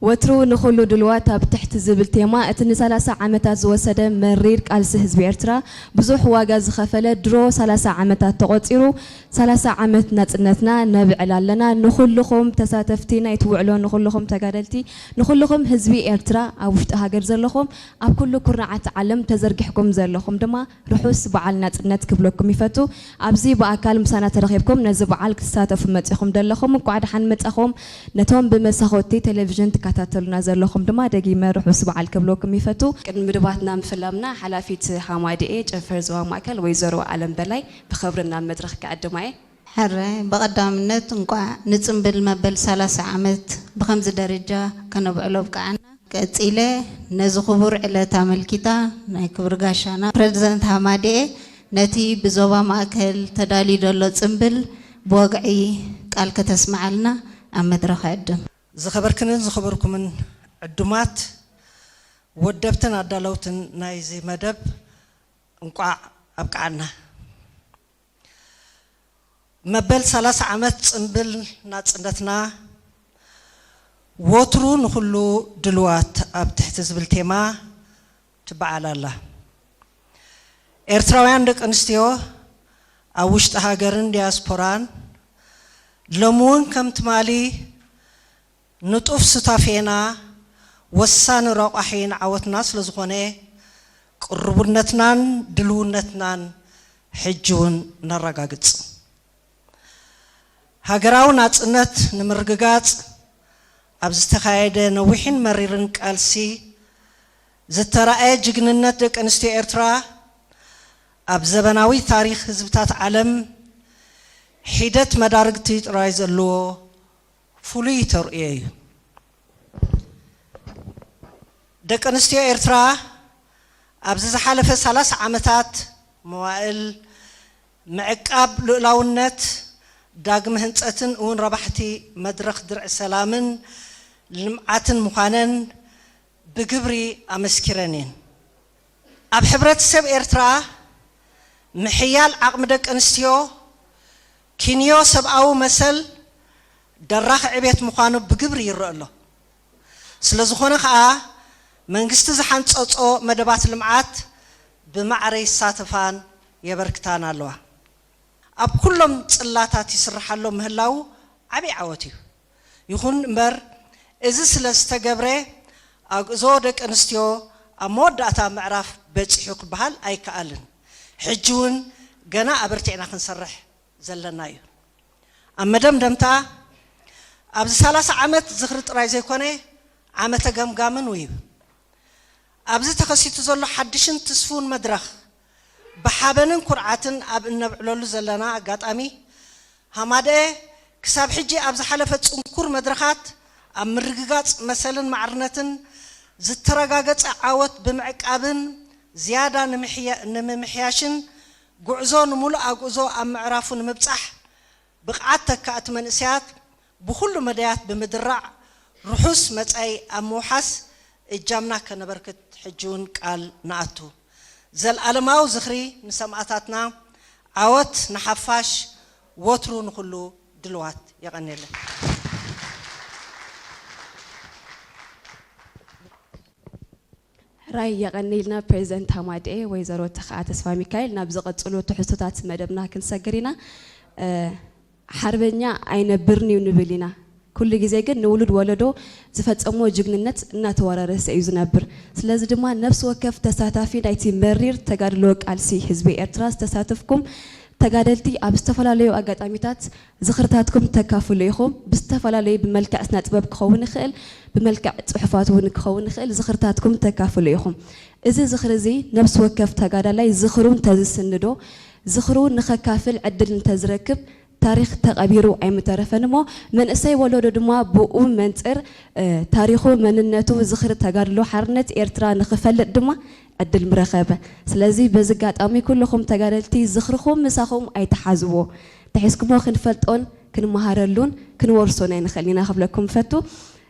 ወትሩ ንኹሉ ድልዋት ኣብ ትሕቲ ዝብል ቴማ፣ እቲ ንሰላሳ ዓመታት ዝወሰደ መሪር ቃልሲ ህዝቢ ኤርትራ፣ ብዙሕ ዋጋ ዝኸፈለ፣ ድሮ ሰላሳ ዓመታት ተቖጺሩ፣ ሰላሳ ዓመት ናጽነትና ነብዕል ኣለና። ንኹልኹም ተሳተፍቲ ናይቲ ውዕሎ፣ ንኹልኹም ተጋደልቲ፣ ንኹልኹም ህዝቢ ኤርትራ፣ ኣብ ውሽጢ ሃገር ዘለኹም፣ ኣብ ኩሉ ኩርናዓት ዓለም ተዘርጊሕኩም ዘለኹም ድማ፣ ርሑስ በዓል ናጽነት ክብለኩም ይፈቱ። ኣብዚ ብኣካል ምሳና ተረኺብኩም ነዚ በዓል ክትሳተፉ መጺኹም ዘለኹም፣ እንቋዕ ደሓን መጻኹም። ነቶም ብመሳኾቲ ቴሌቪዥን ትከታተሉና ዘለኹም ድማ ደጊመ ርሑስ በዓል ክብለኩም ይፈቱ። ቅድሚ መደባትና ምፍላምና፣ ሓላፊት ሃማደኤ ጨንፈር ዞባ ማእከል ወይዘሮ ኣለም በላይ ብኽብሪ ናብ መድረኽ ክዕድማ እየ። ሕራይ፣ ብቐዳምነት እንቋዕ ንጽምብል መበል ሰላሳ ዓመት ብኸምዚ ደረጃ ከነብዕሎ ኣብቅዓና። ቀጺለ ነዚ ክቡር ዕለት ኣመልኪታ ናይ ክብሪ ጋሻና ፕረዚደንት ሃማደኤ ነቲ ብዞባ ማእከል ተዳልዩ ዘሎ ጽምብል ብወግዒ ቃል ከተስምዓልና ኣብ መድረኽ እዕድም። ዝኸበርክንን ዝኸበርኩምን ዕዱማት፣ ወደብትን ኣዳለውትን ናይዚ መደብ፣ እንቋዕ ኣብቅዓና። መበል ሰላሳ ዓመት ጽምብል ናጽነትና፣ ወትሩ ንኹሉ ድልዋት ኣብ ትሕቲ ዝብል ቴማ ትበዓል ኣላ። ኤርትራውያን ደቂ ኣንስትዮ ኣብ ውሽጢ ሃገርን ዲያስፖራን፣ ሎሚ እውን ከም ትማሊ ንጡፍ ሱታፌና፣ ወሳኒ ረቋሒ ንዓወትና ስለ ዝኾነ፣ ቅርቡነትናን ድልውነትናን ሕጂ እውን ነረጋግጽ። ሃገራዊ ናጽነት ንምርግጋጽ ኣብ ዝተኻየደ ነዊሕን መሪርን ቃልሲ ዝተራእየ ጅግንነት ደቂ ኣንስትዮ ኤርትራ፣ ኣብ ዘበናዊ ታሪኽ ህዝብታት ዓለም ሒደት መዳርግቲ ጥራይ ዘለዎ ፍሉይ ተርእዮ እዩ። ደቂ ኣንስትዮ ኤርትራ ኣብዚ ዝሓለፈ ሰላሳ ዓመታት መዋእል ምዕቃብ ልኡላውነት፣ ዳግመ ህንጸትን እውን ረባሕቲ መድረኽ ድርዒ ሰላምን ልምዓትን ምዃነን ብግብሪ ኣመስኪረን እየን። ኣብ ሕብረተሰብ ኤርትራ ምሕያል ዓቕሚ ደቂ ኣንስትዮ፣ ክንዮ ሰብኣዊ መሰል፣ ደራኺ ዕቤት ምዃኑ ብግብሪ ይረአ ኣሎ። ስለ ዝኾነ ከኣ፣ መንግስቲ ዝሓንጸጾ መደባት ልምዓት ብማዕረ ይሳተፋን የበርክታን ኣለዋ። ኣብ ኩሎም ጽላታት ይስራሕ ኣሎ ምህላዉ ዓቢ ዓወት እዩ። ይኹን እምበር፣ እዚ ስለ ዝተገብረ፣ ኣግእዞ ደቂ ኣንስትዮ ኣብ መወዳእታ ምዕራፍ በጺሑ ክበሃል ኣይከኣልን። ሕጂ እውን ገና ኣበርቲዕና ክንሰርሕ ዘለና እዩ። ኣብ መደምደምታ፣ ኣብዚ ሰላሳ ዓመት ዝኽሪ ጥራይ ዘይኮነ፣ ዓመተ ገምጋምን እዩ። ኣብዚ ተኸሲቱ ዘሎ ሓድሽን ትስፉን መድረኽ፣ ብሓበንን ኩርዓትን ኣብ እነብዕለሉ ዘለና ኣጋጣሚ፣ ሃማደኤ ክሳብ ሕጂ ኣብ ዝሓለፈ ጽንኩር መድረኻት ኣብ ምርግጋጽ መሰልን ማዕርነትን ዝተረጋገጸ ዓወት ብምዕቃብን ዝያዳ ንምሕያ-፣ ንምምሕያሽን ጉዕዞ ንምሉእ ኣግእዞ ኣብ ምዕራፉ ንምብጻሕ ብቕዓት ተካእቲ መንእሰያት ብኹሉ መዳያት ብምድራዕ ርሑስ መጻኢ ኣብ ምውሓስ እጃምና ከነበርክት ሕጂ እውን ቃል ንኣቱ። ዘልኣለማዊ ዝኽሪ ንሰማእታትና፣ ዓወት ንሓፋሽ፣ ወትሩ ንኹሉ ድልዋት። የቐንየለይ። ራይ የቐንይልና ፕሬዚደንት ሃማደኤ። ወይዘሮ ተኽኣ ተስፋሚካኤል፣ ናብ ዝቐጽሉ ትሕዝቶታት መደብና ክንሰግር ኢና። ሓርበኛ ኣይነብርን እዩ ንብል ኢና። ኩሉ ግዜ ግን ንውሉድ ወለዶ ዝፈጸሞ ጅግንነት እናተወራረሰ እዩ ዝነብር። ስለዚ ድማ ነፍሲ ወከፍ ተሳታፊ ናይቲ መሪር ተጋድሎ ቃልሲ ህዝቢ ኤርትራ ዝተሳተፍኩም ተጋደልቲ ኣብ ዝተፈላለዩ ኣጋጣሚታት ዝኽርታትኩም ተካፍሉ ኢኹም። ብዝተፈላለዩ ብመልክዕ ስነ ጥበብ ክኸውን ይኽእል፣ ብመልክዕ ጽሑፋት እውን ክኸውን ይኽእል፣ ዝኽርታትኩም ተካፍሉ ኢኹም። እዚ ዝኽሪ እዚ ነፍሲ ወከፍ ተጋዳላይ ዝኽሩ እንተዝስንዶ፣ ዝኽሩ ንኸካፍል ዕድል እንተዝረክብ፣ ታሪኽ ተቐቢሩ ኣይምተረፈን እሞ፣ መንእሰይ ወለዶ ድማ ብኡ መንጽር፣ እ፣ ታሪኹ፣ መንነቱ፣ ዝኽሪ ተጋድሎ ሓርነት ኤርትራ ንኽፈልጥ ድማ ዕድል ምረኸበ። ስለዚ በዚ ኣጋጣሚ ኩልኹም ተጋደልቲ ዝኽርኹም ምሳኹም ኣይትሓዝዎ። ተሒዝኩሞ ክንፈልጦን ክንመሃረሉን ክንወርሶን ኣይንኽእልን ኢና ክብለኩም እፈቱ።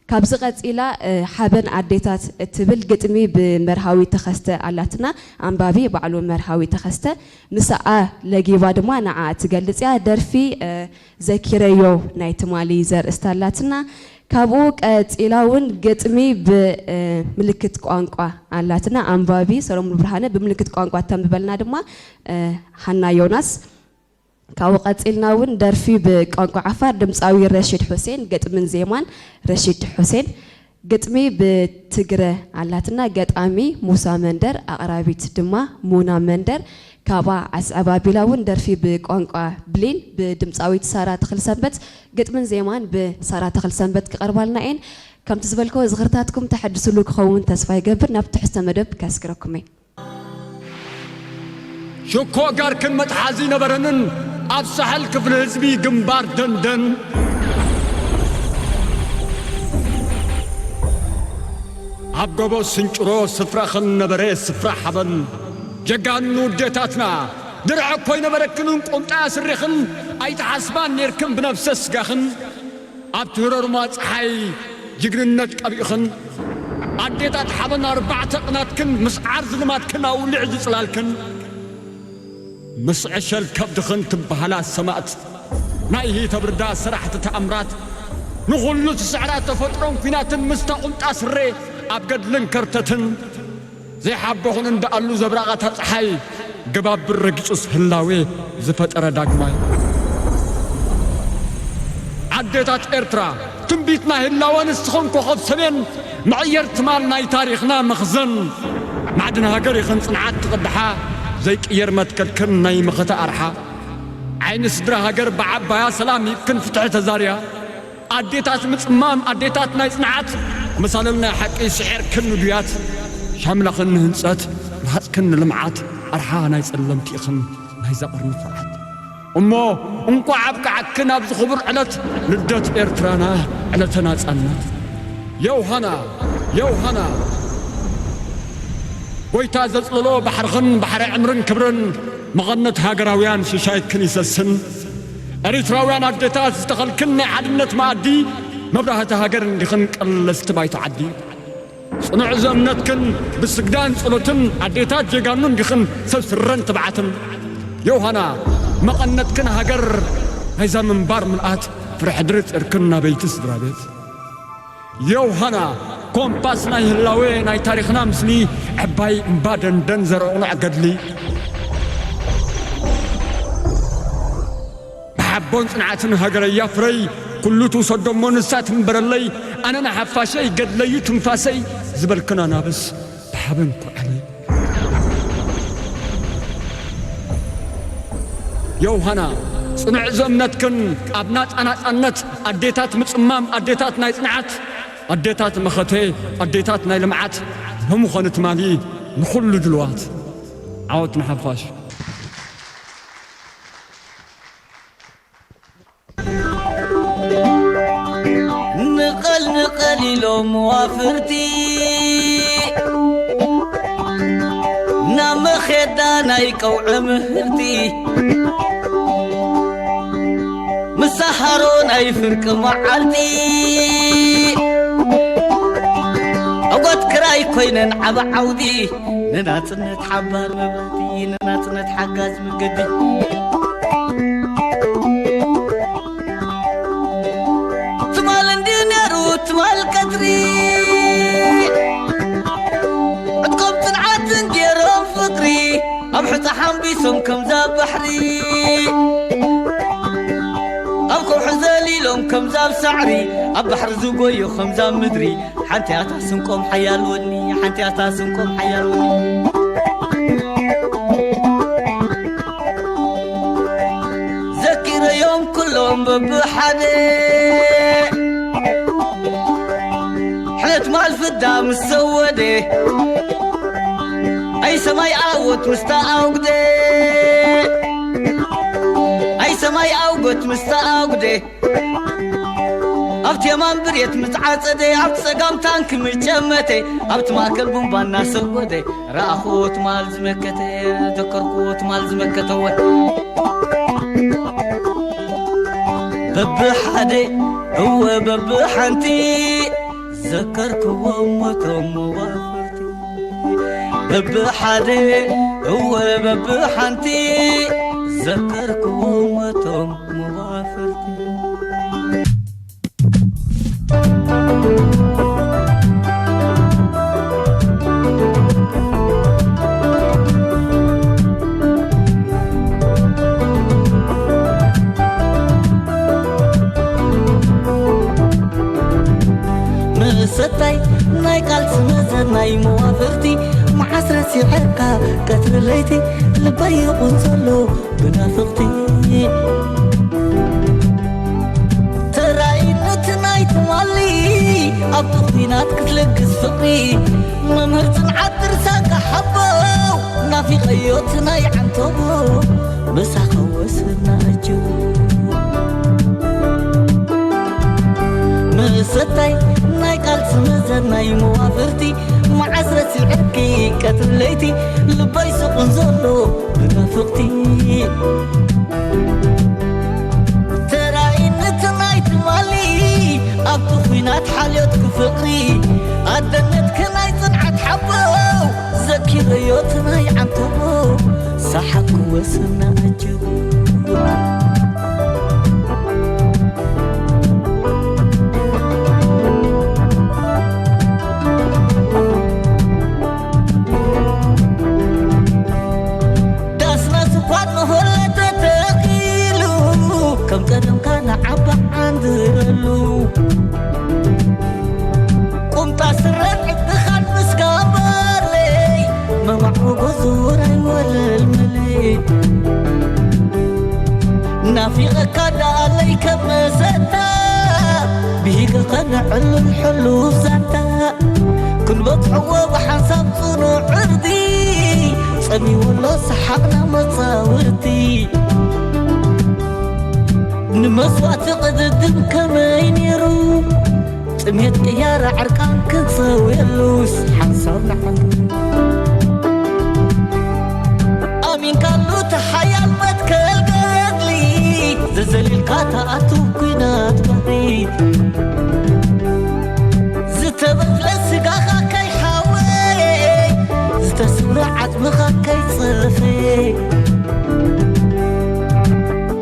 ካብዚ ቀጺላ፣ እ፣ ሓበን ኣዴታት እትብል ግጥሚ ብመርሃዊ ተኸስተ ኣላትና። ኣንባቢ ባዕሉ መርሃዊ ተኸስተ። ምስኣ ለጊባ ድማ ንዓ እትገልጽ እያ። ደርፊ፣ እ፣ ዘኪረዮ ናይ ትማሊ ዘርእስታ ኣላትና። ካብኡ ቀጺላ እውን ግጥሚ ብ፣ እ፣ ምልክት ቋንቋ ኣላትና። ኣንባቢ ሰሎሙን ብርሃነ፣ ብምልክት ቋንቋ እተንብበልና ድማ፣ እ፣ ሃና ዮናስ። ካብኡ ቀጺልና እውን ደርፊ ብቋንቋ ዓፋር፣ ድምጻዊ ረሺድ ሑሴን፣ ግጥምን ዜማን ረሺድ ሑሴን። ግጥሚ ብትግረ ኣላትና፣ ገጣሚ ሙሳ መንደር፣ ኣቕራቢት ድማ ሙና መንደር። ካብኣ ዓስዕብ ኣቢላ እውን ደርፊ ብቋንቋ ብሌን ብድምጻዊት ሳራ ተኽልሰንበት፣ ግጥምን ዜማን ብሳራ ተኽልሰንበት ክቐርባልና እየን። ከምቲ ዝበልክዎ ዝኽርታትኩም ተሐድስሉ ክኸውን ተስፋ ይገብር። ናብ ትሕዝቶ መደብ ከስግረኩም እየ። ሽኮ ጋርክን መትሓዚ ነበረንን ኣብ ሳሕል ክፍሊ ህዝቢ ግንባር ደንደን። ኣብ ጎቦ ስንጭሮ ስፍራኽን ነበረ ስፍራ ሓበን። ጀጋኑ ኣዴታትና ድርዒ እኮ ኣይነበረክንን ቁምጣ ኣስሪኽን ኣይትሓስባን ኔርክን ብነብሰ ስጋኽን። ኣብቲ ህረርማ ጸሓይ ጅግንነት ቀቢእኽን፣ ኣዴታት ሓበን ኣርባዕተ ቅናትክን ምስዓር ዝልማድክን ኣውሊዕ ዝጽላልክን፣ ምስ ዕሸል ከብድኽን ትበሃላ ሰማእት፣ ናይ ሂተብርዳ ሰራሕቲ ተኣምራት፣ ንኹሉ ትስዕራ ተፈጥሮን ኲናትን ምስታ ቁምጣ ስረ ኣብ ገድልን ከርተትን፣ ዘይሓበኹን እንዳኣሉ ዘብራቓታ ጸሓይ፣ ገባብር ረጊጹስ ህላዌ ዝፈጠረ ዳግማይ። ኣዴታት ኤርትራ፣ ትንቢት ናይ ህላወ ንስኽን ኮኸብ ሰሜን፣ መዕየር ትማል ናይ ታሪኽና መኽዘን፣ ማዕድን ሃገር ኢኽን ጽንዓት ትቕድሓ፣ ዘይቅየር መትከልክን ናይ መኸተ ኣርሓ። ዓይኒ ስድራ ሃገር ብዓባያ ሰላም ሂብክን ፍትሒ ተዛርያ፣ ኣዴታት ምጽማም፣ ኣዴታት ናይ ጽንዓት፣ መሳልል ናይ ሓቂ ስዒርክን ንዱያት፣ ሻምላኽን ንህንጸት፣ ረሃጽክን ንልምዓት፣ ኣርሓ ናይ ጸለምቲ ኢኽን ናይዛ ቅርኒ ፍርዓት። እሞ እንቋዕ ኣብቅዓክን ኣብዚ ክቡር ዕለት ልደት ኤርትራና፣ ዕለተ ናጻነት። የውሃና፣ የውሃና፣ ጎይታ ዘጽለሎ ባሕርኽን ባሕሪ ዕምርን ክብርን፣ መቐነት ሃገራውያን ሽሻይክን ይሰስን። ኤሪትራውያን ኣዴታት ዝተኸልክን ናይ ሓድነት መኣዲ፣ መብራህቲ ሃገር እንዲኽን ቀለስቲ ባይቶ ዓዲ። ጽኑዕ ዘእምነትክን ብስግዳን ጸሎትን ኣዴታት ጀጋኑ እንዲኽን ሰብ ስረን ትብዓትን። ዮሃና መቐነትክን ሃገር ናይዛ ምንባር ምልኣት ፍረ ሕድሪ ጽርክን ናበይቲ ስድራ ቤት። ዮሃና ኮምፓስ ናይ ህላዌ ናይ ታሪኽና ምስሊ ዕባይ እምባ ደንደን ዘርዑ ቁኑዕ ገድሊ። ብሓቦን ጽንዓትን ሃገረይ ኣፍረይ፣ ኩሉ ትውሰዶ እሞ ንሳ ትንበረለይ፣ ኣነ ንሓፋሸይ ገድለዩ ትንፋሰይ ዝበልክን ኣናብስ ብሓበን ኩዕለይ። ዮሃና ጽኑዕ ዘእምነትክን ኣብ ናጻ ናጻነት ኣዴታት ምጽማም ኣዴታት ናይ ጽንዓት ኣዴታት መኸተ ኣዴታት ናይ ልምዓት ብምኾነ ትማሊ ንኹሉ ድልዋት ዓወት ንሓፋሽ። ንቐል ንቐል ኢሎም መዋፍርቲ ናብ መኼዳ ናይ ቀውዒ ምህርቲ ምሳሃሮ ናይ ፍርቂ መዓልቲ ዕጎት ክራይ ኮይነን ዓቢ ዓውዲ ንናጽነት ሓባር መብራህቲ ንናጽነት ሓጋዝ መገዲ ትማል እንዲ ነሩ ትማል ቀትሪ ዕጥቆም ጽንዓትን ገይሮም ፍቅሪ ኣብ ሕጻ ሓምቢሶም ከምዛ ባሕሪ ኣብ ከውሒ ዘሊሎም ከምዛ ኣብ ሳዕሪ ኣብ ባሕሪ ዝጎዩ ከምዛ ምድሪ ሓንቲ ኣታ ስንቆም ሓያል ወኒ ሓንቲ ኣታ ስንቆም ሓያል ወኒ ዘኪረዮም ኩሎም በብሓደ ሕለት ማል ፍዳ ምስ ሰወደ ኣይ ሰማይ ኣወት ምስታ ኣውግደ ኣይ ሰማይ ኣውጎት ምስታ ኣውግደ ኣብቲ የማን ብሬት ምስ ዓጸደ ኣብቲ ጸጋም ታንክ ምስ ጨመተ ኣብቲ ማእከል ቡምባ እናሰጎደ ረኣኽዎ ትማል ዝመከተ ዘከርክዎ ትማል ዝመከተ ወ በብሓደ እወ በብሓንቲ ዘከርክዎም ሞቶም መዋፍርቲ በብሓደ፣ እወ በብሓንቲ ዘከርክዎም ሞቶም መዋፍርቲ። ምሰታይ ናይ ቃልሲ መዘን ናይ መዋፍርቲ፣ መዓስ ረሲዐካ ቀትሪ ለይቲ፣ ልበይ ይቑን ዘሎ ብናፍቕቲ። ተራኢነት ናይ ትማሊ ኣብቲ ኲናት ክትልግስ ፍቕሪ፣ መምህር ጽንዓት ድርሳካ ሓቦ፣ ናፊቐዮ እቲ ናይ ዓንተቦ፣ ምሳኻ ወስና ኣጀቡ። ምሰታይ ናይ ቃልሲ መዘን ናይ መዋፍርቲ፣ መዓስ ረሲዐኪ ቀትሪ ለይቲ፣ ልበይ ስቑን ዘሎ ብናፍቕቲ። ተራኢነት ናይ ትማሊ ኣብቲ ኲናት ሓልዮትኪ ፍቕሪ፣ ኣደነትኪ ናይ ጽንዓት ሓቦ፣ ዘኪረዮ እቲ ናይ ዓንተቦ፣ ሰሓቕ ክወስና ኣጀቡ። ዳስና ስኳር ንሆለ ተተኺሉ፣ ከም ቀደምካ ንዓባ ዓንድረሉ። ቁምጣ ስረን ዕጥኻን ምስ ጋባለይ፣ መማዕወጎ ዙራይ ወለልመለይ። ናፊቐካ ደኣለይ ከም መሰታ፣ ብሂገ ኸነዕልል ሕሉፍ ዛንታ። ክንበጽሕዎ ብሓንሳብ ጽኑዕ ዕርዲ፣ ጸሚዎ ኣሎ ሰሓቕና መጻወቲ። ንመስዋእቲ ቅድድም ከመይ ነይሩ፣ ጥሜት ቅያራ ዕርቃን ክንሰውየሉስ ሓንሳብ ንዓሉ። ኣሚንካሉ እቲ ሓያል መትከል ገድሊ፣ ዘዘሊልካ ተኣቱ ኲናት ባሕሪ። ዝተበትለ ስጋኻ ከይሓወየ፣ ዝተስብረ ዓጽምኻ ከይጸፈየ፣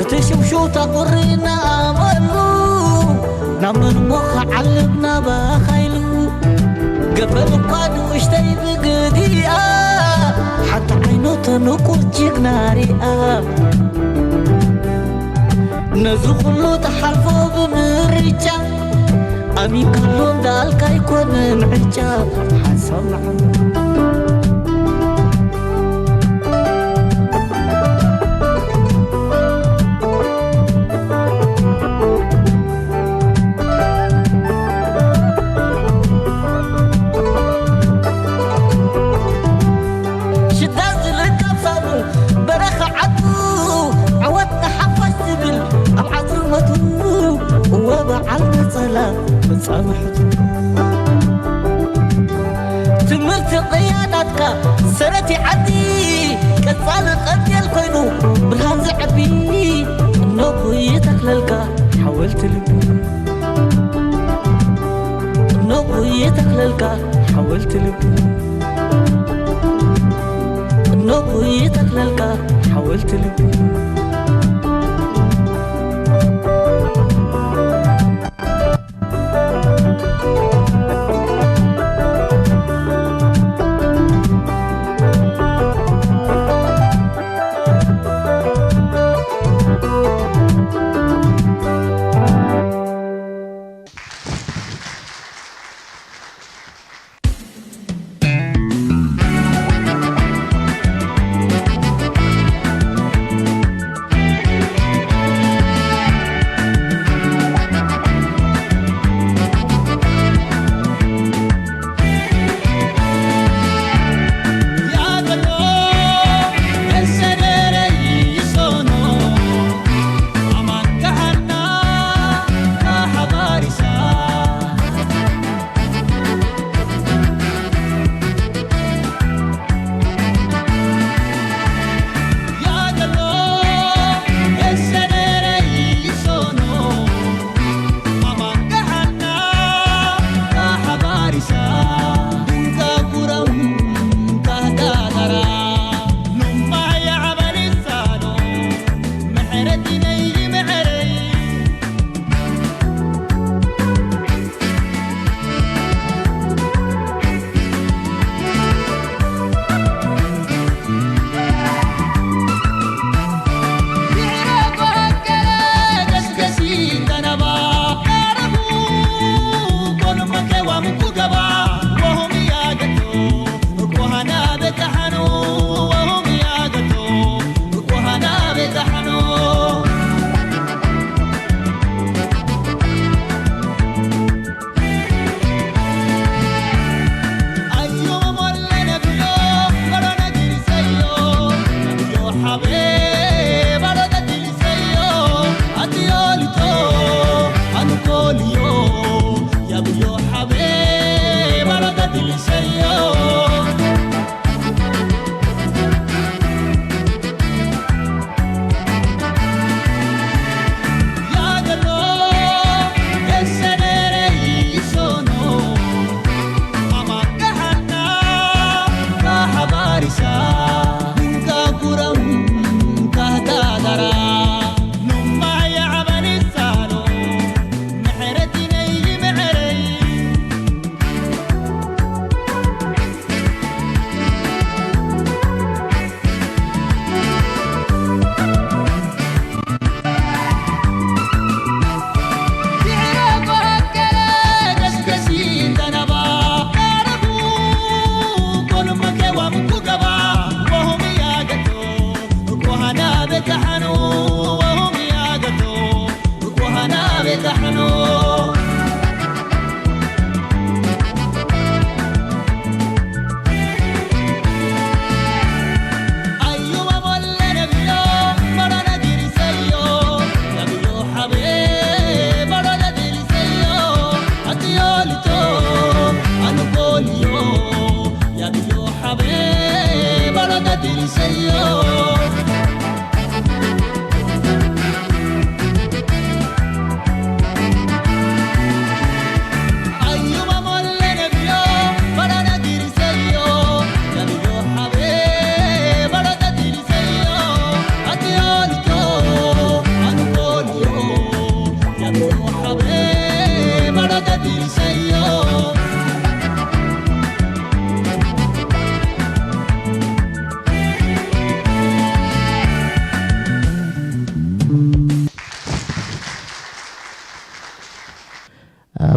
እቲ ሽውሽውታ ቁሪ ንኣመሉ፣ ናብ መን እሞ ክዓልብ ናባኻ ኢሉ። ገበል እኳ ንኡሽተይ ብግዲኣ፣ ሓንቲ ዓይኑ ተንቁር ጅግና ሪኣ። ነዚ ኩሉ ተሓልፎ ብምርጫ፣ ኣሚንካሎም ደኣልካ ኣይኮነን ዕጫ፣ ሓንሳብ ንዓሉ። ሽዳ ዝልከብ ሳኑ በረኻ ዓዱ፣ ዓወት ንሓፋሽ ዝብል ኣብ ዓጽርመቱ፣ እወ በዓል ነጸላ መጻምሕቱ። ትምህርቲ ቅያናትካ ሰረቲ ዓዲ፣ ቀጻሊ ቀንዴል ኮይኑ ብርሃን ዘዕቢ፣ እነኹ ይተኽለልካ ሓወልቲ ልቢ። እነኹ ይተኽለልካ ሓወልቲ ልቢ። እነኹ ይተኽለልካ ሓወልቲ ልቢ።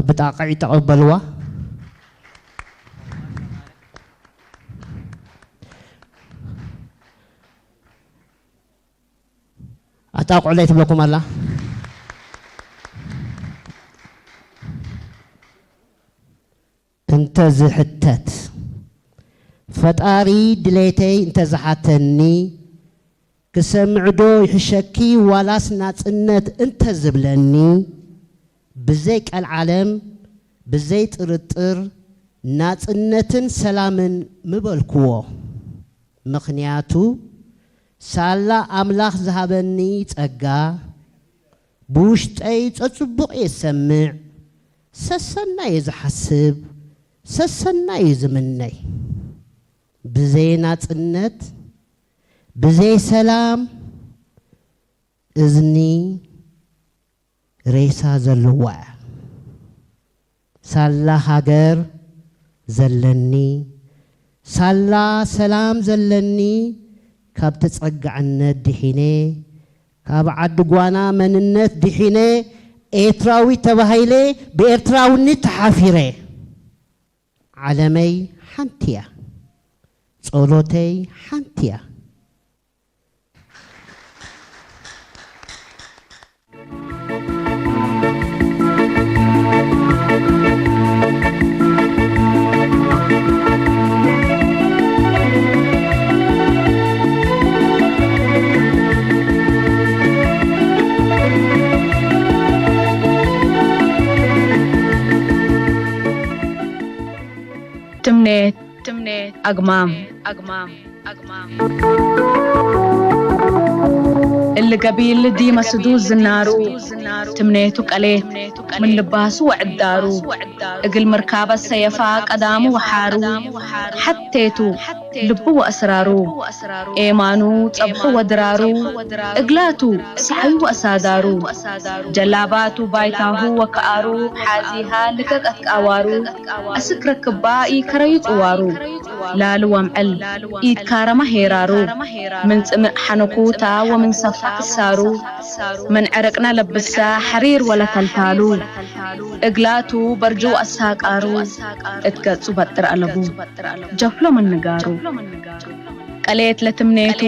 ብጣቕዒ ተቐበልዋ። ኣጣቕዑለይ ትብለኩም ኣላ። እንተ ዝሕተት፣ ፈጣሪ ድሌተይ እንተ ዝሓተኒ፣ ክሰምዕዶ ይሕሸኪ ዋላስ ናጽነት እንተ ዝብለኒ፣ ብዘይ ቀልዓለም፣ ብዘይ ጥርጥር፣ ናጽነትን ሰላምን ምበልክዎ። ምኽንያቱ፣ ሳላ ኣምላኽ ዝሃበኒ ጸጋ፣ ብውሽጠይ ጸጽቡቕ እየ ዝሰምዕ፣ ሰሰናይ እየ ዝሓስብ፣ ሰሰናይ እየ ዝምነይ። ብዘይ ናጽነት፣ ብዘይ ሰላም፣ እዝኒ ሬሳ ዘለዋ እያ። ሳላ ሃገር ዘለኒ፣ ሳላ ሰላም ዘለኒ፣ ካብ ተጸጋዕነት ድሒነ፣ ካብ ዓዲ ጓና መንነት ድሒነ፣ ኤርትራዊ ተባሂለ፣ ብኤርትራውነት ተሓፊረ። ዓለመይ ሓንቲ እያ፣ ጸሎተይ ሓንቲ እያ። ትምኔት፣ ትምኔት፣ ኣግማም፣ ኣግማም፣ ኣግማም። እሊ ገቢል ዲመስዱ ዝናሩ፣ ትምኔቱ ቀሌት፣ ምን ልባሱ ወዕዳሩ፣ እግል ምርካበ ሰየፋ ቀዳሙ ወሓሩ፣ ሓቴቱ ልቡ ወእስራሩ፣ ኤማኑ ጸብሑ ወድራሩ፣ እግላቱ ሰዓዩ ወእሳዳሩ፣ ጀላባቱ ባይታሁ ወከኣሩ፣ ሓዚሃ ልቀቀት ቃዋሩ፣ ኣስክ ረክባ ኢከረዩ ጽዋሩ፣ ላሉ ወምዕል ኢትካረመ ሄራሩ፣ ምን ጽምእ ሓነኩታ ወምን ሰፋ ክሳሩ፣ ምን ዕርቅነ ለብሳ ሓሪር ወለተልታሉ፣ እግላቱ በርጁ ወአሳቃሩ፣ እት ገጹ በጥር አለቡ ጀፍሎ ምን ንጋሩ። ቀሌት ለትምኔቱ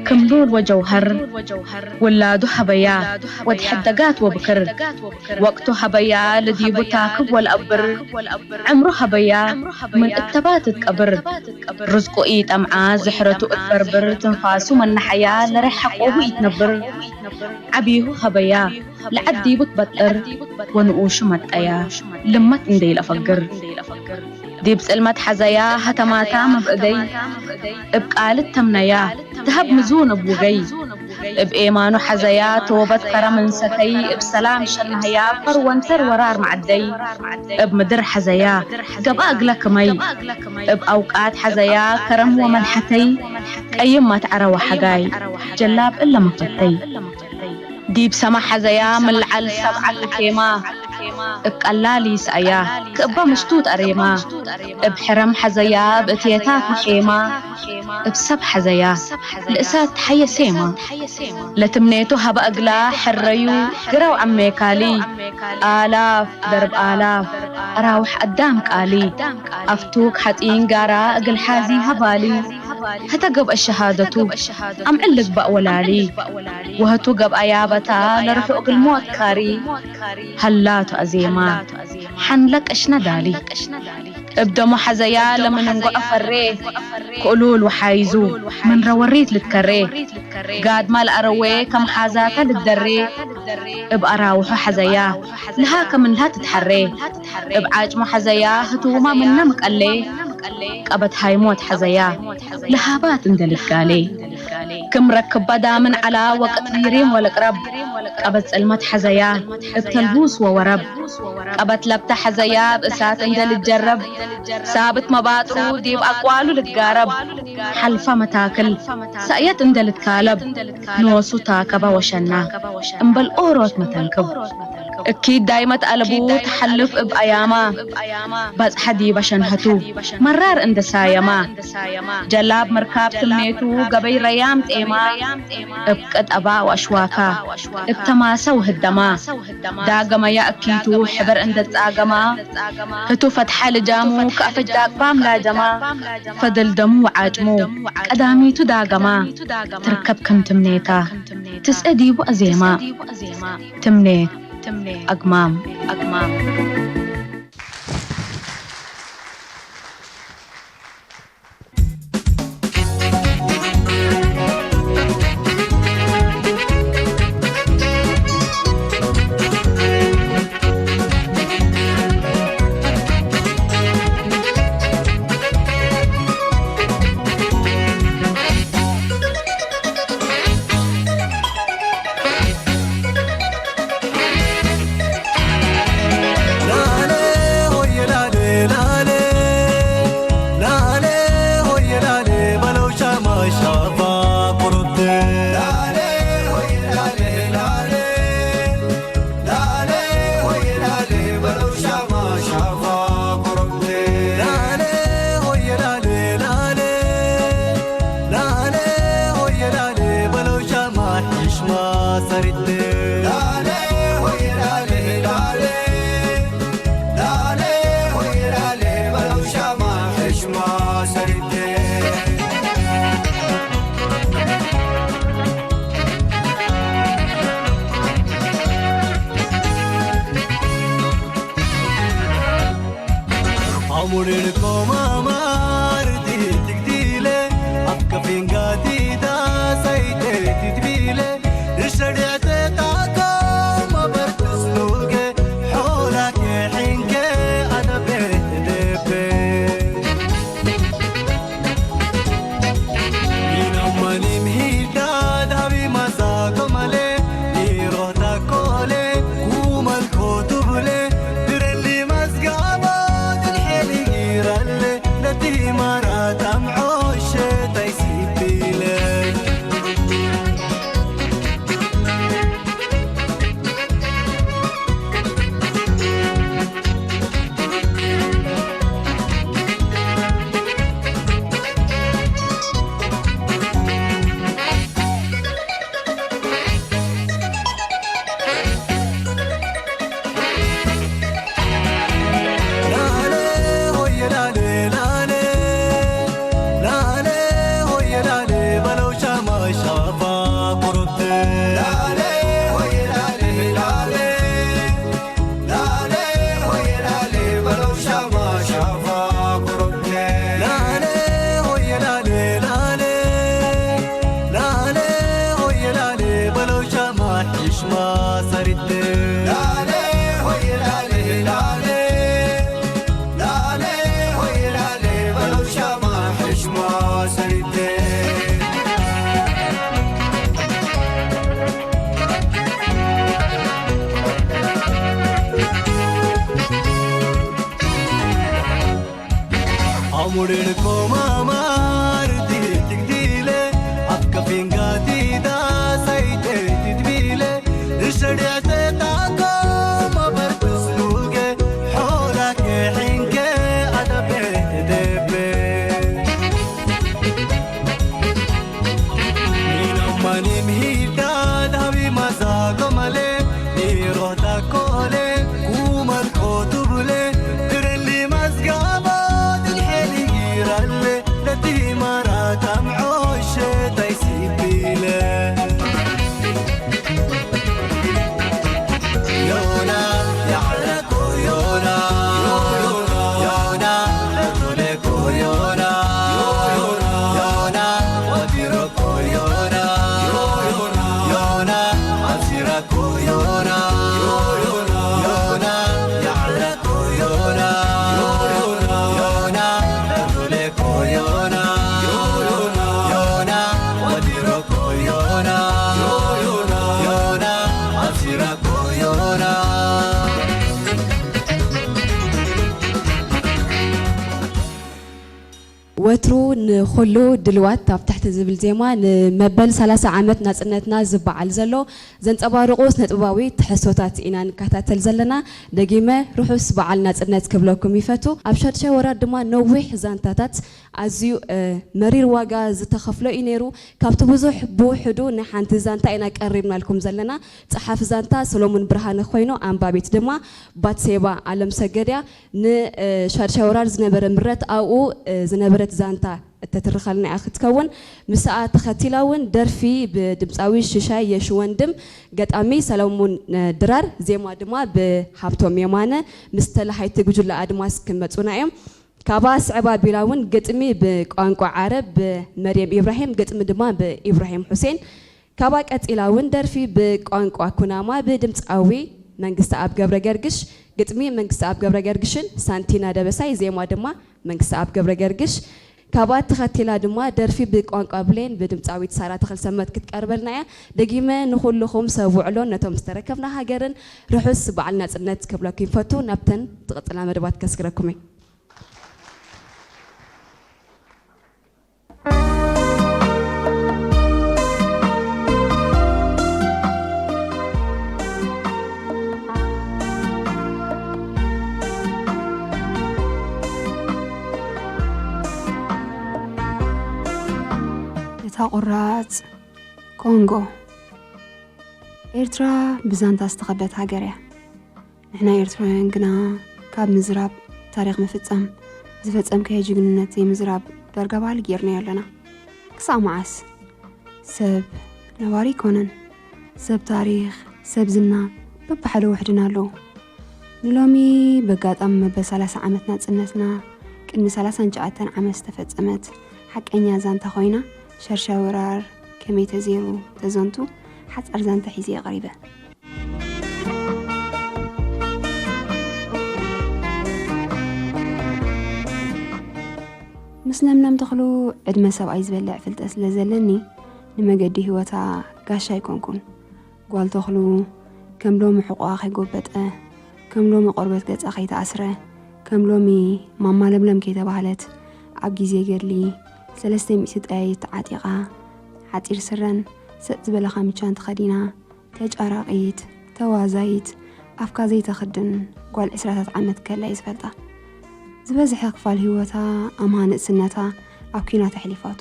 ክም ሉል ወጀውሀር፣ ውላዱ ሀበያ ወድ ሐደጋት ወብክር፣ ወቅቱ ሀበያ ለዲቡ ታክብ ወለአብር፣ ዕምሩ ሀበያ ምን እተባት እት ቀብር፣ ርዝቁ ኢጠምዓ ዝሕረቱ እት በርብር፣ ትንፋሱ መናሐያ ለሬሕ ሐቆሁ ኢትነብር፣ ዐቢሁ ሀበያ ለዐድ ዲቡ ትበጥር፣ ወንኡሹ መጠያ ልመት እንዴ ኢለአፈግር። ዲብ ጽልመት ሐዘያ ሀተማታ መብእደይ፣ እብ ቃልት ተምነያ ተሀብ ምዙን እብ ውገይ። እብ ኤማኑ ሐዘያ ተወበት ከረ ምን ሰተይ፣ እብ ሰላም ሸነሀያ ፈር ወንተር ወራር መዐደይ። እብ ምድር ሐዘያ ገብአ እግለ ክመይ፣ እብ አውቃት ሐዘያ ከረም ወመልሐተይ፣ ቀይም መትዐረ ወሐጋይ ጀላብ እለ መፈተይ። ዲብ ሰማ ሐዘያ ምን ለዐል ሰብዐ ኬማ፣ እብ ቀላል ይስአያ ክእበ ምሽቱት አሬማ። እብ ሕረም ሐዘያ እብ እትየታት ወሼማ፣ እብ ሰብ ሐዘያ ለእሳት ተሐየ ሴማ። ለትምኔቱ ሀበ እግላ ሕረዩ ግራው ዐሜ ካሊ፣ አላፍ ደርብ አላፍ አራውሕ አዳም ቃሊ፣ አፍቱክ ሐጺን ጋራ እግል ሓዚ ሀባሊ፣ ህተ ገብአ ሸሃደቱ አምዕል ልግባእ ወላሊ፣ ወህቱ ገብአ ያበታ ለርሑ እግል ሞት ካሪ፣ ሀላቱ አዜማ ሐንለ ቅሽነ ዳሊ። እብ ደሙ ሐዘያ ለምን እንጎዐ ፈሬ፣ ክእሉል ወሓይዙ ምን ረወሪት ልትከሬ፣ ጋድማ ለአረዌ ከም ሓዛተ ልትደሬ፣ እብ አራውሑ ሐዘያ ለሃ ከም እንዳ ትትሐሬ፣ እብ ዓጭሙ ሐዘያ ህቱማ ምነ ምቀሌ፣ ቀበት ሃይሞት ሐዘያ ለሃባት እንደ ልትጋሌ። ክም ረክብ በዳምን ዐላ ወቅት ቢሪም ወለቅረብ፣ ቀበት ጽልመት ሐዘያ እብ ተልቡስ ወወረብ፣ ቀበት ለብተ ሐዘያ እብ እሳት እንደ ልትጀረብ፣ ሳብት መባጥሩ ዲብ አቅዋሉ ልትጋረብ፣ ሐልፈ መታክል ሰእየት እንደ ልትካለብ፣ ኖሱ ታከበ ወሸና እምበል ኦሮት መተንክብ። እኪ ዳይመት ኣለቡ ትሓልፍ እብ ኣያማ፣ ባጽሓ ዲበ ሸንሀቱ መራር እንደ ሳየማ፣ ጀላብ መርካብ ትምኔቱ ገበይ ረያም ጤማ፣ እብ ቀጠባ ወኣሽዋካ እብ ተማሰ ወህደማ፣ ዳገመያ እኪቱ ሕበር እንደ ጻገማ፣ ህቱ ፈትሐ ልጃሙ ከኣፈጅ ዳቅባም ላጀማ፣ ፈደል ደሙ ወዓጭሙ ቀዳሚቱ ዳገማ፣ ትርከብ ከም ትምኔታ ትስኤ ዲቡ ኣዜማ። ትምኔት ኣግማም። ንኹሉ ድልዋት ኣብ ትሕቲ ዝብል ዜማ ንመበል ሰላሳ ዓመት ናጽነትና ዝበዓል ዘሎ ዘንጸባርቑ ስነጥበባዊ ትሕዝቶታት ኢና ንከታተል ዘለና። ደጊመ ርሑስ በዓል ናጽነት ክብለኩም ይፈቱ። ኣብ ሻድሻይ ወራር ድማ ነዊሕ ዛንታታት ኣዝዩ፣ እ፣ መሪር ዋጋ ዝተኸፍሎ እዩ ነይሩ። ካብቲ ብዙሕ ብውሕዱ ናይ ሓንቲ ዛንታ ኢና ቀሪብናልኩም ዘለና። ጸሓፊ ዛንታ ሰሎሙን ብርሃነ ኮይኑ፣ ኣንባቢት ድማ ባትሴባ ኣለም ሰገድ እያ። ንሻድሻይ ወራር ዝነበረ ምረት ኣብኡ፣ እ፣ ዝነበረት ዛንታ እተትርኸልና እያ ክትከውን። ምስኣ ተኸቲላ እውን ደርፊ ብድምፃዊ ሽሻይ የሽወንድም፣ ገጣሚ ሰለሙን፣ እ፣ ድራር፣ ዜማ ድማ ብሃብቶም የማነ ምስ ተላሃይቲ ጉጅለ ኣድማስ ክመፁና እዮም። ካባ ስዕብ ኣቢላ እውን ግጥሚ ብቋንቋ ዓረብ ብመርየም ኢብራሂም፣ ግጥሚ ድማ ብኢብራሂም ሑሴን። ካባ ቀጺላ እውን ደርፊ ብቋንቋ ኩናማ ብድምጻዊ መንግስተኣብ ገብረ ገርግሽ፣ ግጥሚ መንግስተኣብ ገብረ ገርግሽን ሳንቲና ደበሳይ፣ ዜማ ድማ መንግስተኣብ ገብረ ገርግሽ። ካባ ተኸቲላ ድማ ደርፊ ብቋንቋ ብሌን ብድምጻዊት ሳራ ተኽልሰመት ክትቀርበልና እያ። ደጊመ ንኹልኹም ሰብ ውዕሎን ነቶም ዝተረከብና ሃገርን ርሑስ በዓል ናጽነት ክብለኩም ይፈቱ። ናብተን ዝቕጽላ መደባት ከስግረኩም እየ። እታ ቁራጽ ኮንጎ። ኤርትራ ብዛንታ ዝተኸበበት ሃገር እያ። ንሕና ኤርትራውያን ግና ካብ ምዝራብ ታሪኽ ምፍጻም፣ ዝፈጸምካዮ ጅግንነት ዘይምዝራብ ዳርጋ ባህሊ ጌርናዮ ኣለና። ክሳብ መዓስ? ሰብ ነባሪ ኣይኮነን። ሰብ ታሪኽ፣ ሰብ ዝና በብሓደ ውሕድና ኣለዉ። ንሎሚ በጋጣሚ መበል ሰላሳ ዓመት ናጽነትና ቅድሚ ሰላሳን ትሽዓተን ዓመት ዝተፈጸመት ሓቀኛ ዛንታ ኮይና፣ ሻድሻይ ወራር ከመይ ተዜሩ ተዘንቱ ሓጻር ዛንታ ሒዘ እየ ቀሪበ። ምስ ለምለም ተኽሉ ዕድመ ሰብኣይ ዝበልዕ ፍልጠት ስለ ዘለኒ፣ ንመገዲ ህይወታ ጋሻ ኣይኮንኩን። ጓል ተኽሉ ከም ሎሚ ሕቖኣ ከይጎበጠ፣ ከም ሎሚ ቆርበት ገጻ ከይተኣስረ፣ ከም ሎሚ ማማ ለምለም ከይተባህለት፣ ኣብ ግዜ ገድሊ ሰለስተ ሚእቲ ጠያይት ተዓጢቓ፣ ሓጺር ስረን ሰጥ ዝበለ ካምቻን ተኸዲና፣ ተጫራቒት፣ ተዋዛይት፣ ኣፍካ ዘይተኽድን ጓል ዕስራታት ዓመት ከላ እየ ዝፈልጣ። ዝበዝሐ ክፋል ህይወታ ኣምሃ ንእስነታ ኣብ ኲናት ኣሕሊፋቶ።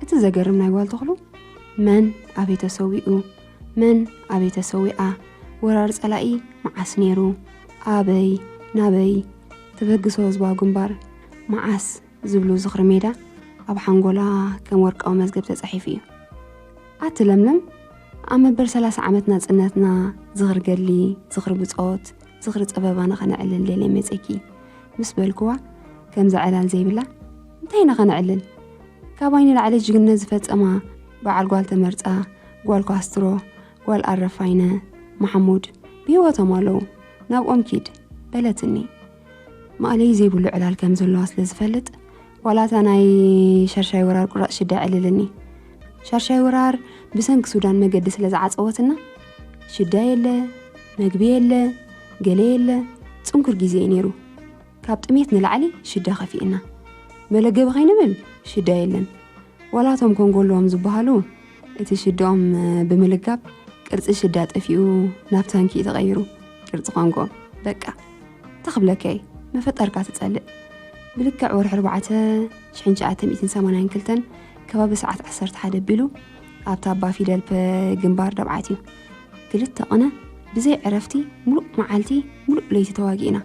እቲ ዘገርም ናይ ጓል ተኽሉ፣ መን ኣበይ ተሰዊኡ፣ መን ኣበይ ተሰዊኣ፣ ወራር ጸላኢ መዓስ ነይሩ፣ ኣበይ፣ ናበይ፣ ተበግሶ ህዝባዊ ግንባር መዓስ ዝብሉ ዝኽሪ ሜዳ ኣብ ሓንጎላ ከም ወርቃዊ መዝገብ ተጻሒፉ እዩ። ኣቲ ለምለም፣ ኣብ መበል ሰላሳ ዓመት ናጽነትና ዝኽሪ ገድሊ፣ ዝኽሪ ብጾት፣ ዝኽሪ ጸበባ ንኸነዕልል ደልየ መጺእኪ ምስ በልክዋ፣ ከምዛ ዕላል ዘይብላ፣ እንታይ ኢና ኸነዕልል? ካባይ ንላዕሊ ጅግንነት ዝፈጸማ በዓል ጓል ተመርጻ፣ ጓል ኳስትሮ፣ ጓል ኣረፋይነ፣ መሓሙድ ብህይወቶም ኣለዉ። ናብኦም ኪድ፣ በለትኒ። ማእለዪ ዘይብሉ ዕላል ከም ዘለዋ ስለ ዝፈልጥ፣ ዋላ እታ ናይ ሻድሻይ ወራር ቁራጽ ሽዳ የዕልልኒ። ሻድሻይ ወራር ብሰንኪ ሱዳን መገዲ ስለ ዝዓጸወትና፣ ሽዳ የለ፣ መግቢ የለ፣ ገለ የለ፣ ጽንኩር ግዜ እዩ ነይሩ። ካብ ጥሜት ንላዕሊ ሽዳ ከፊእና። መለገቢ ከይንብል ሽዳ የለን። ዋላ እቶም ኮንጎ ኣለዎም ዝበሃሉ፣ እቲ ሽድኦም ብምልጋብ ቅርጺ ሽዳ ጠፊኡ ናብ ታንኪ እዩ ተቐይሩ። ቅርጺ ኮንጎ። በቃ። እንታይ ክብለካ እየ? መፈጠርካ ትጸልእ። ብልክዕ ወርሒ ኣርባዕተ ሽሕን ትሽዓተ ሚእትን ሰማንያን ክልተን ከባቢ ሰዓት ዓሰርተ ሓደ ኣቢሉ ኣብታ ኣባ ፊደል ፐ ግንባር ደብዓት እዩ። ክልተ ቅነ ብዘይ ዕረፍቲ ሙሉእ መዓልቲ ሙሉእ ለይቲ ተዋጊእና።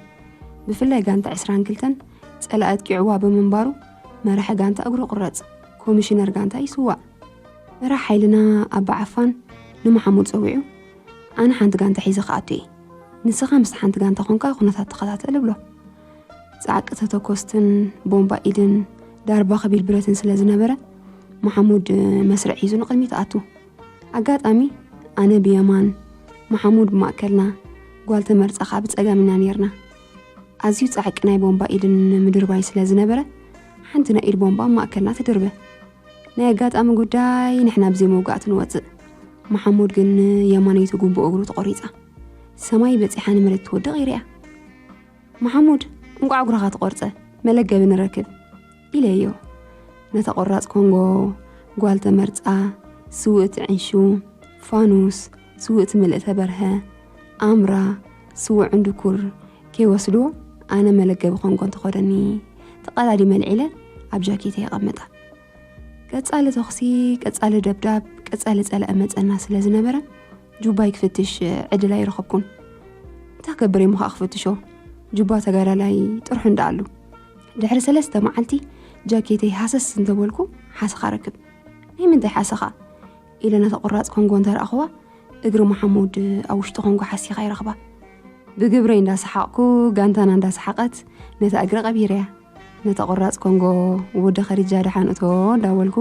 ብፍላይ ጋንታ ዕስራን ክልተን ጸላኢ ኣጥቂዕዋ ብምንባሩ መራሒ ጋንታ እግሩ ቁረጽ፣ ኮሚሽነር ጋንታ ይስዋእ። መራሕ ሓይልና ኣባ ዓፋን ንመሓሙድ ጸዊዑ፣ ኣነ ሓንቲ ጋንታ ሒዘ ክኣቱ እየ። ንስኻ ምስቲ ሓንቲ ጋንታ ኮንካ ኩነታት ተኸታተል እብሎ። ጻዕቂ ተተኮስትን ቦምባ ኢድን ዳርባ ከቢድ ብረትን ስለ ዝነበረ፣ መሓሙድ መስርዕ ሒዙ ንቕድሚት ኣቱ። ኣጋጣሚ ኣነ ብየማን፣ መሓሙድ ብማእከልና፣ ጓል ተመርጻ ከኣ ብጸጋም ኢና ኔርና። ኣዝዩ ጻዕቂ ናይ ቦምባ ኢድን ምድርባይ ስለ ዝነበረ፣ ሓንቲ ናይ ኢድ ቦምባ ኣብ ማእከልና ትድርበ። ናይ ኣጋጣሚ ጉዳይ ንሕና ብዘይ መውጋእቲ ንወጽእ። መሓሙድ ግን የማነይቲ ጉንቦ እግሩ ተቖሪጻ። ሰማይ በጺሓ ንመሬት ትወድቕ ይርኣ። መሓሙድ፣ እንቋዕ እግርኻ ተቖርጸ፣ መለገቢ ንረክብ፣ ኢለዮ። ነታ ቁራጽ ኮንጎ፣ ጓል ተመርጻ፣ ስውእቲ ዕንሹ፣ ፋኑስ፣ ስውእቲ ምልእተ በርሀ፣ ኣምራ፣ ስዉዕ እንድኩር ከይወስድዎ ኣነ መለገቢ ኮንጎ እንተኾደኒ ተቐዳዲመ ኣልዒለ ኣብ ጃኬተይ የቐምጣ። ቀጻሊ ተኹሲ፣ ቀጻሊ ደብዳብ፣ ቀጻሊ ጸላኢ መጸና ስለ ዝነበረ ጁባይ ክፍትሽ ዕድል ኣይረኸብኩን። እንታይ ክገብር እየ እሞ ኸኣ ክፍትሾ? ጁባ ተጋዳላይ ጥርሑ እንዳኣሉ። ድሕሪ ሰለስተ መዓልቲ ጃኬተይ ሃሰስ እንተበልኩ ሓሰኻ ረክብ። ናይ ምንታይ ሓሰኻ? ኢለ ነታ ቁራጽ ኮንጎ እንተረኣኽዋ እግሪ መሓሙድ ኣብ ውሽጢ ኮንጎ ሓሲኻ ይረኽባ። ብግብረይ እንዳሰሓቕኩ ጋንታና እንዳሰሓቐት ነታ እግሪ ቀቢረያ። ነታ ቁራጽ ኮንጎ ወዲ ኸሪጃ ደሓን እቶ እንዳበልኩ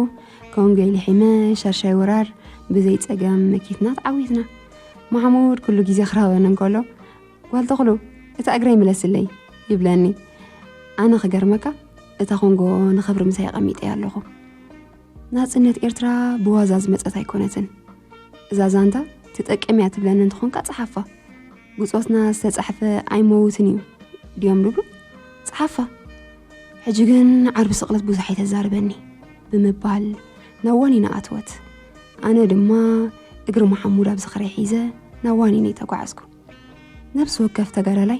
ኮንጎ ሊሒመ ሻሻይ ወራር ብዘይ ጸገም መኪትና ተዓዊትና። መሓሙድ ኩሉ ግዜ ክረኸበኒ እንከሎ ጓል ተኽሉ እታ እግረይ ምለስለይ ይብለኒ። ኣነ ክገርመካ እታ ኮንጎ ንኽብሪ ምሳይ ኣቐሚጠያ ኣለኹ። ናጽነት ኤርትራ ብዋዛ ዝመጸት ኣይኮነትን። እዛ ዛንታ ትጠቅም እያ ትብለኒ እንተኾንካ ጸሓፋ። ብጾትና ዝተጻሕፈ ኣይመውትን እዩ ድዮም ዝብሉ? ጸሓፋ። ሕጂ ግን ዓርቢ ስቕለት ብዙሕ ኣይተዛርበኒ ብምባል ናብ ዋኒና ኣትወት። ኣነ ድማ እግሪ መሓሙድ ኣብ ዝኽረይ ሒዘ ናብ ዋኒነይ ተጓዓዝኩ። ነብሲ ወከፍ ተጋዳላይ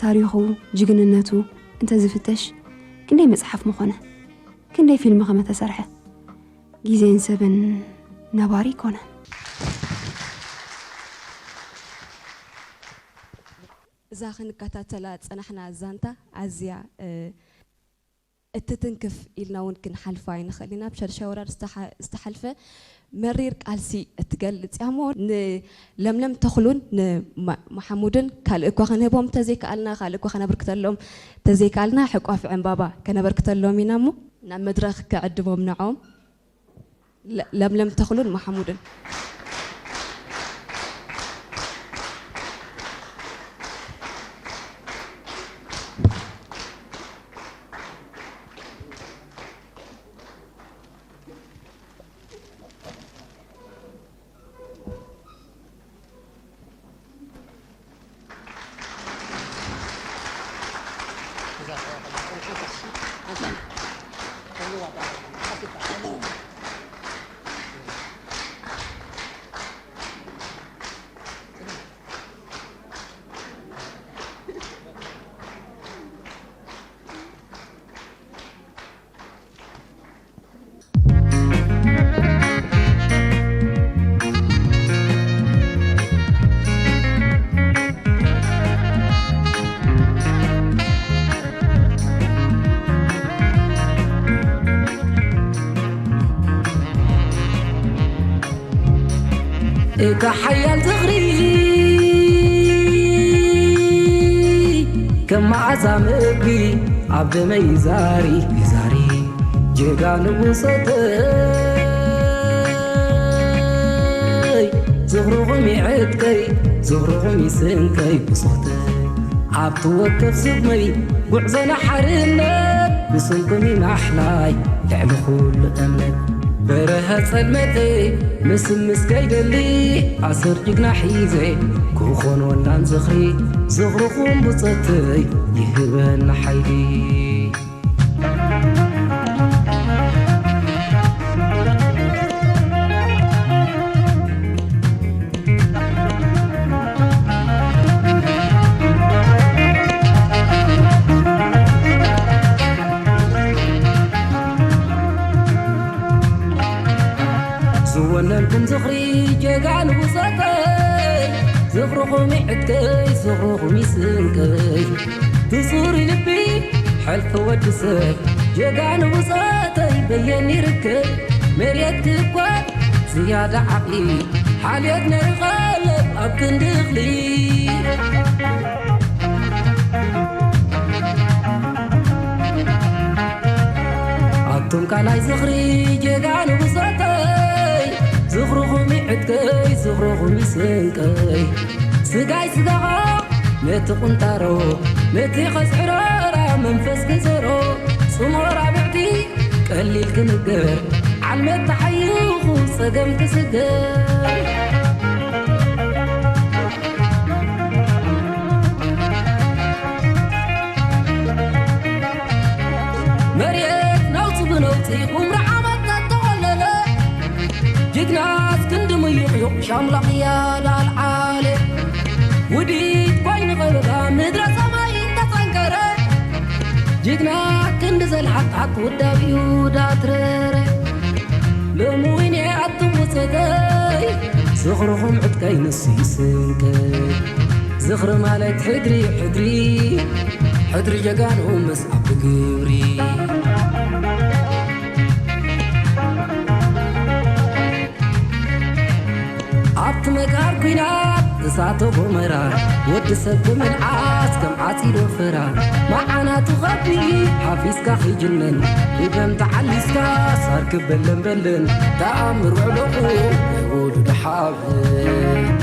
ታሪኹ፣ ጅግንነቱ እንተዝፍተሽ ክንደይ መጽሓፍ ምኾነ፣ ክንደይ ፊልም ከመተሰርሐ። ግዜን ሰብን ነባሪ ኣይኮነን። እዛ ክንከታተላ ዝጸናሕና ዛንታ ኣዝያ፣ እ፣ እትትንክፍ ኢልና እውን ክንሓልፋ ኣይንኽእል ኢና። ብሸርሻ ወራር ዝተሓ-፣ ዝተሓልፈ መሪር ቃልሲ እትገልጽ እያ እሞ፣ ንለምለም ተኽሉን ንማ-፣ መሓሙድን ካልእ እኳ ክንህቦም እንተዘይከኣልና፣ ካልእ እኳ ከነበርክተሎም እንተዘይከኣልና፣ ሕቋፊ ዕምባባ ከነበርክተሎም ኢና እሞ፣ ናብ መድረኽ ክዕድሞም ንዖም። ለ-፣ ለምለም ተኽሉን መሓሙድን። እታ ሓያል ዝኽሪ ከም መዓዛ ምግቢ ኣብ ደመይ ይዛሪ፣ ይዛሪ። ጀጋኑ ብጾተይ፣ ዝኽርኹም ይዕጥቀይ፣ ዝኽርኹም ይስንቀይ ብጾተይ። ኣብቲ ወከፍ ስመይ ጉዕዞና ሓርነት፣ ብስምኩም ይማሕላይ ልዕሊ ኩሉ እምነት። በረኸ ጸልመተይ ምስምስ ከይደሊ፣ ኣሰር ጅግና ሒዘ ክኾን ወናን ዝኽሪ፣ ዝኽርኹም ብጾተይ ይህበና ሓይሊ። ዝወነንኩም ዝኽሪ ጀጋኑ ብጾተይ፣ ዝኽርኹም ይዕጥቀይ፣ ዝኽርኹም ይስንቀይ። ብጽሩይ ልቢ ሕልፊ ወዲ ሰብ፣ ጀጋኑ ብጾተይ በየን ይርከብ። መሬት ክኳ ዝያዳ ዓቕሊ፣ ሓልዮት ነርቐለብ ኣብ ክንዲ እኽሊ። ኣቱም ካልኣይ ዝኽሪ ጀጋኑ ብጾተይ፣ ዝኽርኹም ይዕጥቀይ፣ ዝኽርኹም ይስንቀይ። ስጋይ ስጋኻ ነቲ ቁንጣሮ፣ ነቲ ኸዝዕረራ መንፈስ ክዘሮ፣ ጽምኦ ራብዕቲ ቀሊል ክንገር፣ ዓልመት ተሓይኹ ጸገም ክስገር። መሬት ነውጽ ብነውጺ ሻምላ ቅያዳ ኣልዓለ ውዲት ኮይኑ ኸበባ ምድረ ሰማይ እንተጸንከረ ጅግና ክንዲ ዘልሓት ሓቅ ውዳብ እዩ ዳትረረ ሎሚ ወይኔ ኣቱም ውጸተይ ዝኽርኹም ዕጥቀይ ንሱ ይስንቀይ ዝኽሪ ማለት ሕድሪ ሕድሪ ሕድሪ ጀጋኑ ምስ ኣብ ግብሪ ኣብቲ መጋር ኲናት እሳተ ጎመራ ወዲ ሰብ ብምልዓስ ከም ዓጺዶ ፍራ መዓናቱ ኸቢ ሓፊስካ ኺጅነን ብደም ተዓሊስካ ሳር ክበለን በለን ተኣምር ውዕሎኹ ናይ ወሉድ ሓብን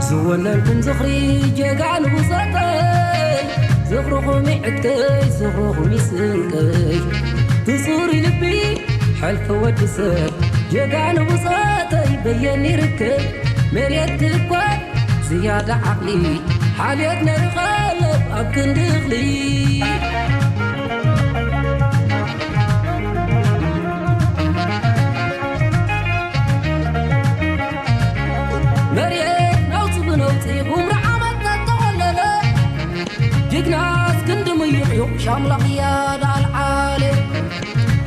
ዝወነንኩም ዝኽሪ ጀጋኑ ብጾተይ ዝኽርኹም ይዕድቀይ ዝኽርኹም ይስንቀይ ብጽሩይ ልቢ ሕልፊ ወዲ ሰብ ጀጋኑ ብጾተይ በየን ይርከብ መሬት ክኳን ዝያዳ ዓቕሊ ሓልዮት ነርኸለብ ኣብ ክንዲ እኽሊ መሬት ነውፂ ብነውፂ ጉምሪ ዓመት ተተወለለ ጅግናስ ክንዲ ምይቕ እዩ ሻምላ ቅያዳ ኣልዓለ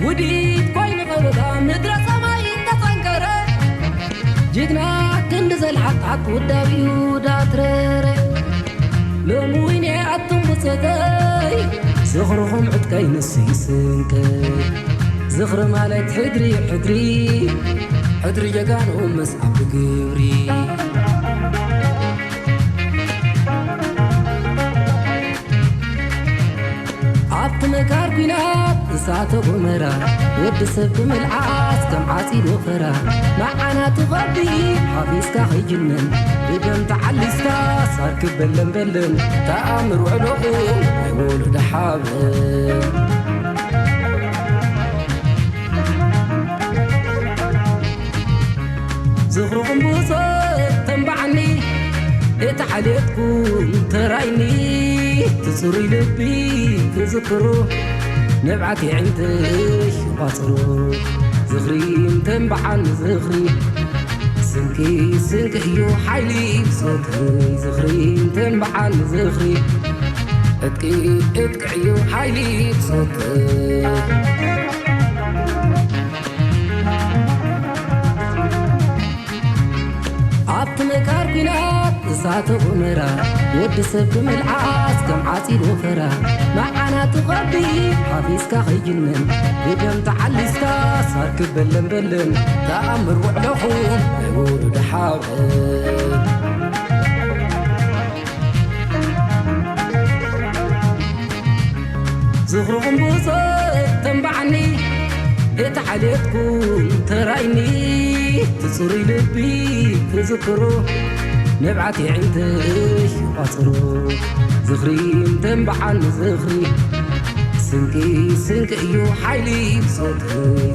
ውዲት ኮይኑ ኸበባ ምድረ ሰማይ ተጸንከረ ጅግና ክንዲ ዘልሓት ሓቅ ውዳብ እዩ ዳትረረ ሎሚ ወይኔ ኣቱም ብጸተይ ዝኽርኹም ዕጥቀይ ንሱ ይስንቀይ ዝኽሪ ማለት ሕድሪ ሕድሪ ሕድሪ ጀጋኑ ምስ ኣብ ግብሪ ኣብቲ መካር ኲናት እሳተ ጎመራ ወዲ ሰብ ብምልዓስ ከም ዓጺድ ወፈራ መዓናቱ ኸቢ ሓፊስካ ኸይጅነን ብደም ተዓሊስካ ሳር ክበለን በለን ተኣምር ውዕሎኹ ናይ ወሉድ ሓበን ዝኽርኹም ብጾት ተንባዓኒ እቲ ዓሌትኩም ተራይኒ ትጽሩይ ልቢ ክዝክሩ ንብዓት የዒንትሽ ይቋጽሩ ዝኽሪ እንተንባዓኒ ዝኽሪ ስንቂ ስንቂ እዩ ሓይሊ ብጾት ዝኽሪ እንተንባዓኒ ዝኽሪ ዕጥቂ ዕጥቂ እዩ ሓይሊ ብጾት ኣብቲ መካር ኲናት እሳተ ጎመራ ወዲ ሰብ ብምልዓስ ከም ዓጺድ ወፈራ መዓናቱ ኸቢ ሓፊስካ ኸይጅነን ብደም ተዓሊስካ ሳር ክበለን በለን ተኣምር ውዕሎኹም ናይ ውሉድ ሓበን ዝኽርኹም ብጾት ተንባዓኒ እቲ ዓሌትኩም ተራይኒ ትጽሩይ ልቢ ክዝክሩ ንብዓት የዒንትሽ ይቋጽሩ ዝኽሪ እንተንባዓኒ ዝኽሪ ስንቂ ስንቂ እዩ ሓይሊ ብጾት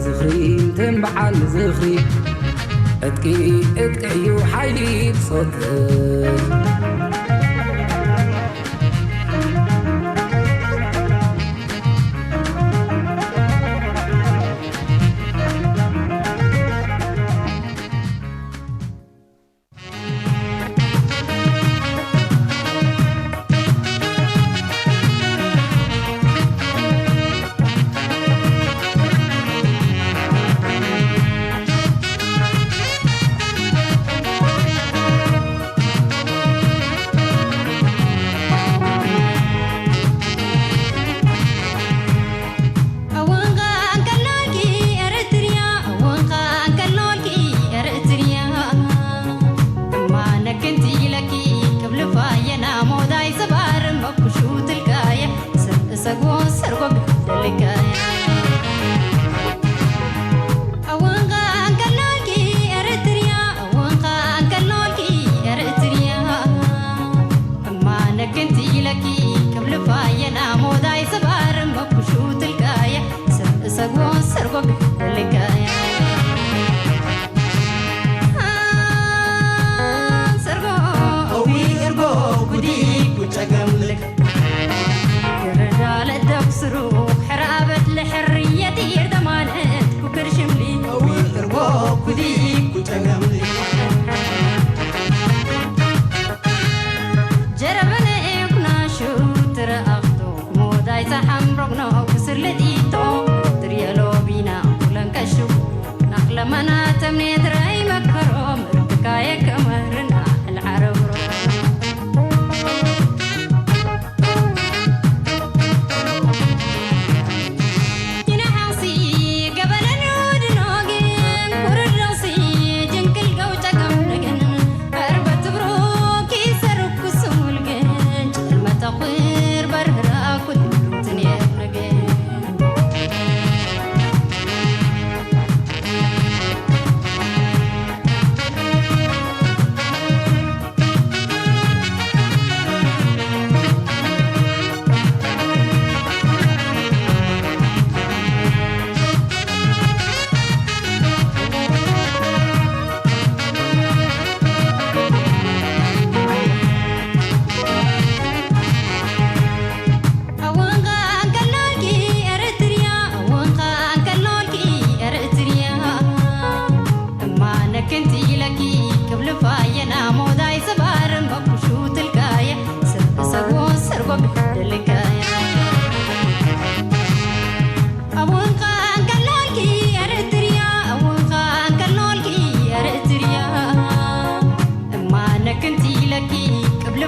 ዝኽሪ እንተንባዓኒ ዝኽሪ ዕጥቂ ዕጥቂ እዩ ሓይሊ ብጾተይ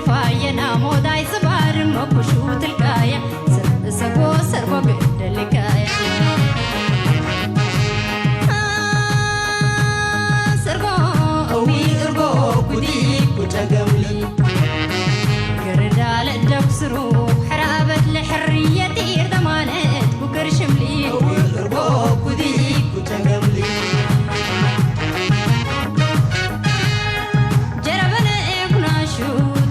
ፋየና ሞዳይ ዝባር መኩሹ ትልካያ፣ ስር እሰጎ ሰርጎ ግደልካያ። ስርጎ እዊ እርጎ ኩዲ ኩጨገምሊ። ገረዳ ለደብስሩ ሕራበት ለሕርየት ኢርደማነት ኩክር ሽምሊ። እዊ እርጎ ኩዲ ኩጨገምሊ። ጀረበነ ኤኩናሹ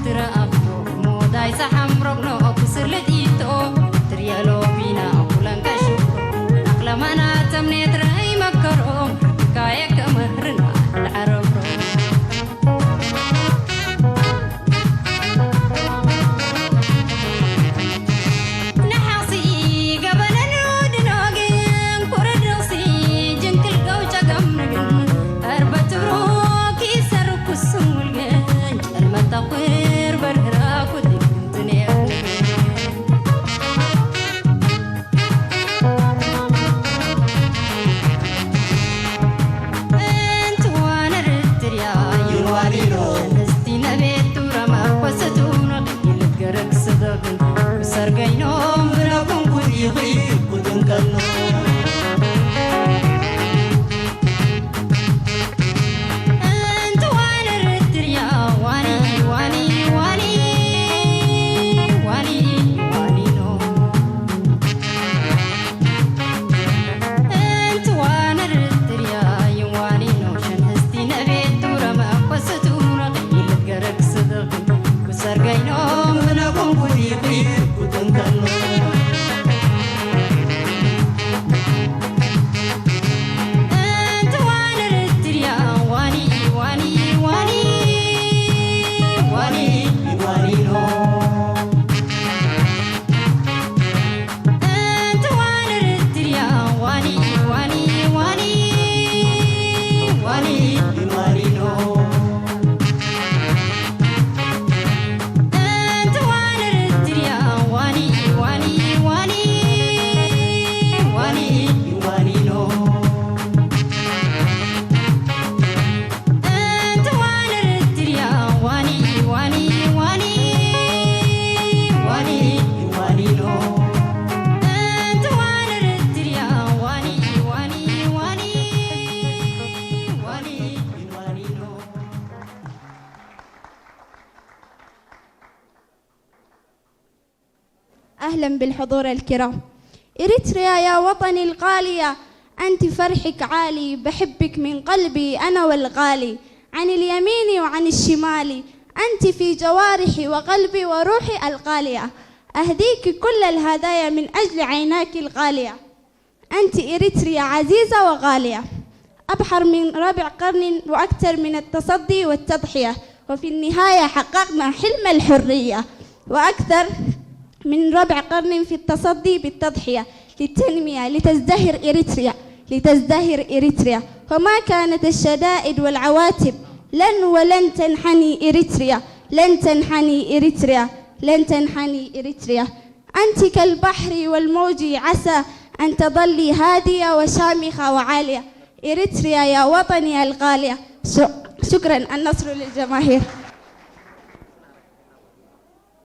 ትረኣኽቶ ሞዳይ ሰሓም ረግኖ ክስር ልጢቶ ትርየሎ ቢና ኩለንከሹ ኣኽለማና ተምኔት ረይ መከሮ ካየ ከመህርና ለዓረብሮ። ንሓቕሲ ገበነን ድኖግን፣ ኩርድቕሲ ጅንክል ገው ጨገምንግን፣ እርበትብሮ ኪሰር ኩስሙልግን፣ ጨልመተኹር በርህራ ኩድግንትኔ። እንት ዋነር ትርያ ይዋሪሮ። እስቲ ነቤቱ ረመኮሰቱ ነቕይልት ገረግ ስደግን ብሰርገይኖም ብረኩም ኩዲኺ ኩትንከኖ። እንት ዋነር ትርያ ዋኒ ዋኒ ዋኒ ዋኒ ዋኒ ኖ። أهلًا بالحضور الكرام. إريتريا يا وطني الغالية، أنت فرحك عالي، بحبك من قلبي أنا والغالي، عن اليمين وعن الشمال، أنت في جوارحي وقلبي وروحي الغالية، أهديك كل الهدايا من أجل عيناك الغالية. أنت إريتريا عزيزة وغالية، أبحر من ربع قرن وأكثر من التصدي والتضحية، وفي النهاية حققنا حلم الحرية، وأكثر من ربع قرن في التصدي بالتضحية للتنمية، لتزدهر إريتريا، لتزدهر إريتريا، وما كانت الشدائد والعواصف لن ولن تنحني إريتريا، لن تنحني إريتريا، لن تنحني إريتريا. أنت كالبحر والموج، عسى أن تظلي هادية وشامخة وعالية. إريتريا يا وطني الغالية. ش-، شكرًا، النصر للجماهير.